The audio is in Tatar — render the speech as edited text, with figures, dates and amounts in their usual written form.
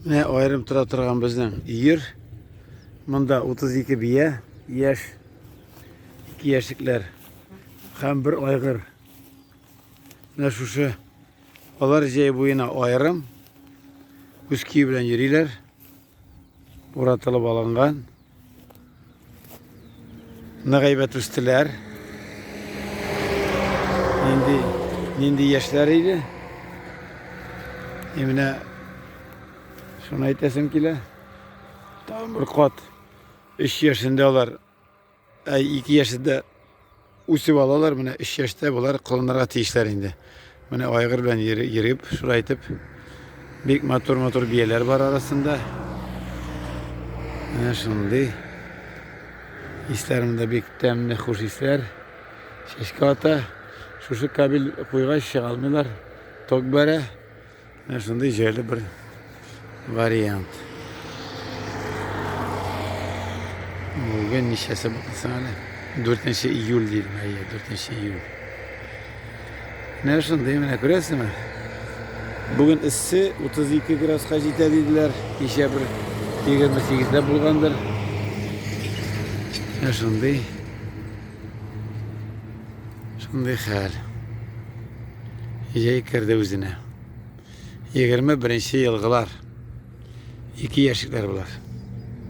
Менә аерым тора торган безнең өер. Монда 32 бия, яшь, 2 яшьлекләр һәм бер айгыр. Менә шушы алар җәй буена аерым үз көе белән йөриләр. Уратылып алынган. Нык әйбәт үстеләр. Нинди, нинди яшьләр иде. И менә шуны әйтәсем килә. Тагын бер кат. 3 яшендә алар, ә 2 яшендә үсеп алалар. Менә 3 яшьтә болар кылынырга тиешләр инде. Менә айгыр белән йөреп, шулай итеп, бик матур-матур бияләр бар арасында. Менә шундый. Исләр монда бик тәмле, хуш исләр. Чәчкә ата. Шушы кабель куйгач чыга алмыйлар. Ток бәрә. Менә шундый җайлы бер вариант. Бүген ничәсе булды соң әле? 4 июль дидем, әйе, 4 июль. Менә шундый, менә күрәсезме? Бүген эссе 32 градуска җитә диделәр. Кичә бер 28-дә булгандыр. Менә шундый. Шундый хәл. Җәй керде үзенә. 21 елгылар. 2 яшьлекләр болар.